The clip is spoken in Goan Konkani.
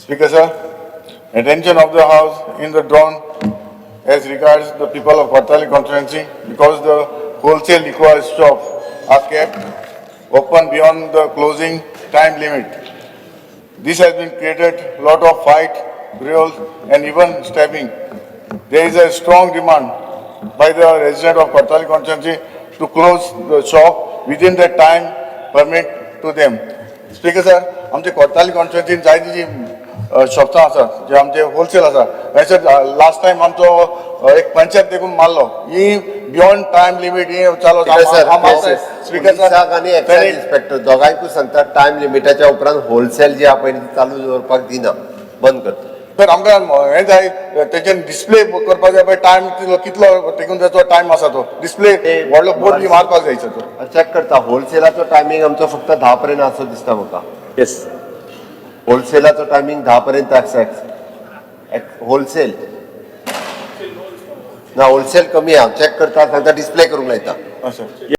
Speaker sir, attention of the house in the drawn as regards the people of Cortalim constituency because the wholesale liquor shops are kept open beyond the closing time limit. This has been created lot of fight, brawls and even stabbing. There is a strong demand by the resident of Cortalim constituency to close the shop within the time permit to them. Speaker sir, आमचे कोर्ताली कॉन्स्टिट्युएन्सीन जायती जी शॉप्सां आसात जे आमचे होलसेल आसा, थंयसर लास्ट टायम आमचो एक पंचायत देखून मारलो. ही बियोंड टायम लिमीट ही चालू. स्पीकर सर, आनी एक्सायज इन्स्पेक्टर दोगांयकूय सांगता, टायम लिमिटाच्या उपरांत होलसेल जी आहा पळय ती चालू दवरपाक दिना, बंद करता. तर आमकां हें जाय, तेजेर डिस्प्ले करपाक जाय पळय, टायम कितलो कितलो टेकून ताचो टायम आसा तो डिस्प्ले व्हडलो बोर्ड बी मारपाक जाय तो. चॅक करता. होलसेलाचो टायमींग आमचो फक्त 10 पर्यंत आसो दिसता म्हाका. येस. होलसेलाचो टायमींग 10 पर्यंत आसा. होलसेल ना, होलसेल कमी आहा. चॅक करता, सांगता, डिस्प्ले करूंक लायता. सर.